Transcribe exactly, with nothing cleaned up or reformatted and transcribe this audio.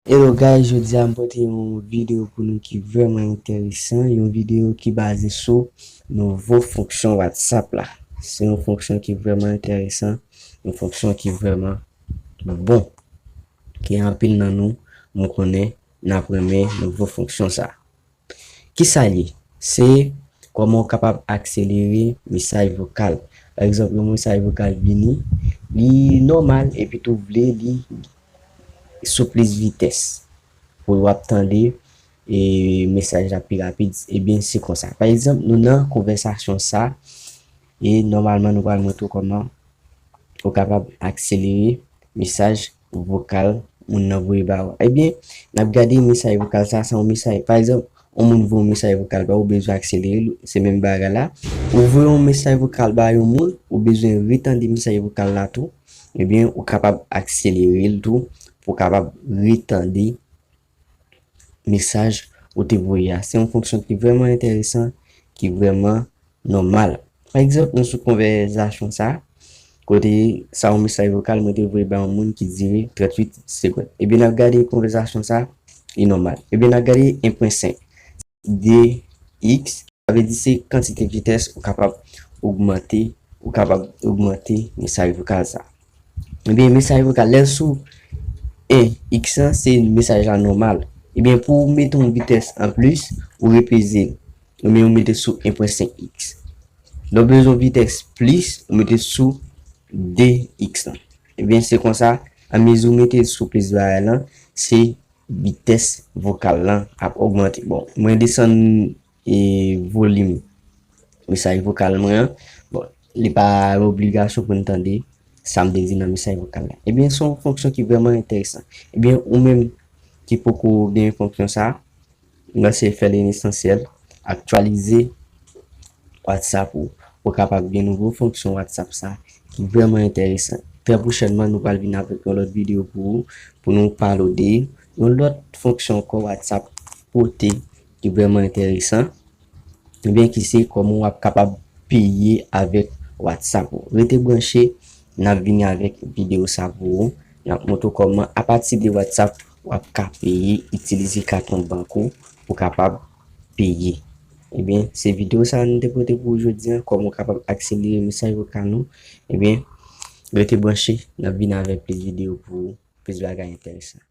Hello guys, jodi a m pote yon videyo pou nou ki vrèman enteresan, yon videyo ki baze sou nouvo fonksyon WhatsApp la. Se yon fonksyon ki vrèman enteresan, yon fonksyon ki vrèman bon, ke anpil nan nou, m konnen, n ap renmen nouvo fonksyon sa. Kisa l ye? Se kòman w kapab akselere mesaj vokal. Pa egzanp, yon mesaj vokal vini, li nòmal, epi tou vle li sou plis vitès. Pou w ap tande, e, mesaj la pi rapid, ebyen, se konsa. Pa egzanp, nou nan konvèsasyon sa, e nòmalman, nou pral montre w kòman ou kapab akselere mesaj vokal moun nan voye ba ou. Ebyen, n ap gade mesaj vokal sa, se yon mesaj, pa egzanp, yon moun voye yon mesaj vokal ba ou, ou bezwen akselere l, se menm bagay la. Ou voye yon mesaj vokal ba yon moun, ou bezwen retande mesaj vokal la tou, ebyen, ou kapab akselere l tou, pou w kapab retande mesaj ou te voye a. Se yon fonksyon ki vrèman enteresan, ki vrèman nòmal. Pa egzanp, nou sou konvèsasyon sa, kote sa yon mesaj vokal mwen te voye ba yon moun ki dire tranntuit segonn. Ebyen, n ap gade konvèsasyon sa, li nòmal. Ebyen, n ap gade en pwen senk. De x, sa vle di se kantite vitès ou kapab ogmante, ou kapab ogmante mesaj vokal sa. Ebyen, mesaj vokal, lè l sou en x lan, se mesaj la nòmal. Ebyen, pou w mete yon vitès anplis, ou repeze l. Ebyen, ou mete sou en pwen senk x. Lè w bezwen yon vitès plis, ou mete sou de x lan. Ebyen, se konsa, anmezi w mete l sou plis bagay lan, se vitès vokal lan ap ogmante. Bon, mwen desann, e, volim mesaj vokal mwen an. Bon, li pa yon obligasyon pou n tande sa m te di nan mesaj vokal la. Ebyen, se yon fonksyon ki vrèman enteresan. Ebyen, ou menm ki poko gen fonksyon sa, mwen se fè l esansyèl, aktyalize WhatsApp ou, pou w kapab gen nouvo fonksyon WhatsApp sa, ki vrèman enteresan. Trè pwochènman, nou pral vin avèk yon lòt videyo pou ou, pou nou pale w de yon lòt fonksyon ankò WhatsApp pote, ki vrèman enteresan. Ebyen, ki se kòman w ap kapab peye avèk WhatsApp ou. Rete branche, n ap vini avèk videyo sa pou ou. N ap montre w kòman, apati de WhatsApp, w ap ka peye, itilize kat kont bank ou pou kapab peye. Ebyen, se videyo sa nou te pote pou ou jodi a, kòman w kapab akselere mesaj vokal nou. Ebyen, rete branche, n ap vini avèk plis videyo pou ou, plis bagay enteresan.